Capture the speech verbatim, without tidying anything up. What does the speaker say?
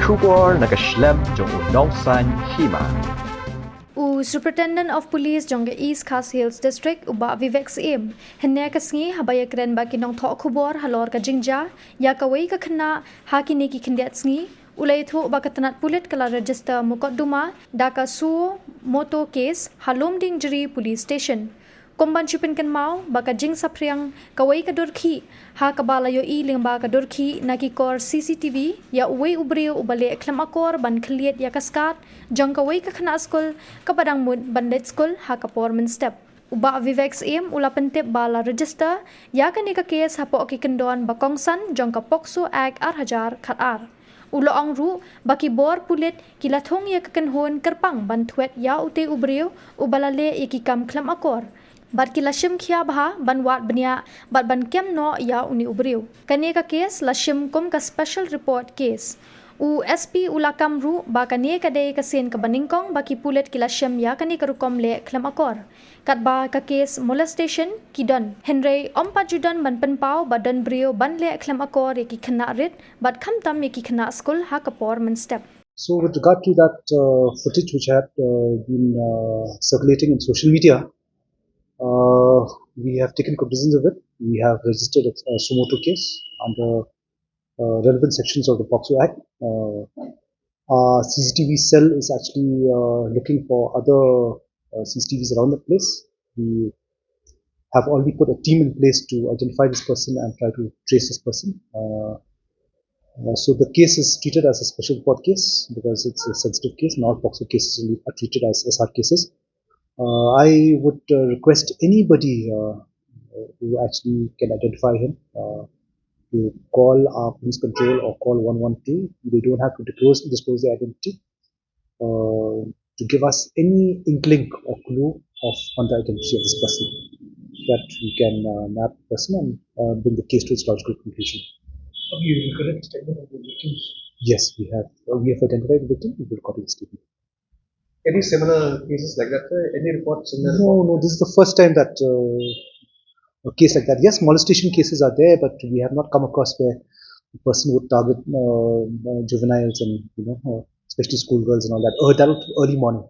Khubor na ka shlem jong u Nongsaiñ Hima. U Superintendent of Police jong ka East Khasi Hills District, u Bah Vivek Syiem, hynne ka sngi haba ïakren bad ki nongthoh khubor halor ka jingjia ïa kawei ka khynnah ha kine ki khyndiat sngi, u la ïathuh ba ka tnat pulit ka la register mukotduma da ka suo moto case ha Lumdiengjri Police Station. Kum ban shu pynkynmaw ba ka jingsaphriang kawei ka dur khih ha kaba la ïohi lyngba ka dur khih na ki kor C C T V ïa uwei u briew uba leh khlem akor ban khyllied ïa ka skat jong kawei ka khynnah skul kaba dang mut ban leit skul ha ka por mynstep. U Bah Vivek Syiem u la pyntip ba la register ïa kane ka case hapoh ki kyndon ba kongsan jong ka POCSO Act ar hajar khatar. U la ong ruh ba ki bor pulit ki la thung ïa ka kynhun kyrpang ban thwet ïa utei u briew uba la leh ïa ki kam khlem akor, bad ki la shim khia bha ban wad bniah bad ban kem noh ïa une u briew. Kane ka case la shim kum ka special report case. U S P u la kam ruh ba kane ka dei ka sien kaba nyngkong ba ki pulit ki la shim ïa kane ka rukom leh khlem akor. Katba ka case molestation ki don, hynrei ym pat ju don ban pynpaw ba don briew ban leh khlem akor ïa ki khynnah rit bad khamtam ïa ki khynnah skul ha ka por mynstep. So with regard to that uh, footage which had uh, been uh, circulating in social media, uh, we have taken cognizance of it. We have registered a, a suo moto case under uh, relevant sections of the POCSO Act. Uh, our C C T V cell is actually uh, looking for other uh, C C T Vs around the place. We have already put a team in place to identify this person and try to trace this person. Uh, uh, so the case is treated as a special report case because it's a sensitive case. Not all POCSO cases are treated as S R cases. Uh, I would uh, request anybody uh, who actually can identify him uh, to call our police control or call one one two. They don't have to disclose, disclose their identity uh, to give us any inkling or clue of on the identity of this person that we can uh, map the person and uh, bring the case to its logical conclusion. Have you recorded the statement of the victims? Yes, we have. Uh, we have identified the victim. We will recorded the statement. Any similar cases like that, sir? Any reports? Similar no, report? No. This is the first time that uh, a case like that. Yes, molestation cases are there, but we have not come across where a person would target uh, uh, juveniles and you know, uh, especially schoolgirls and all that. Oh, that would early morning.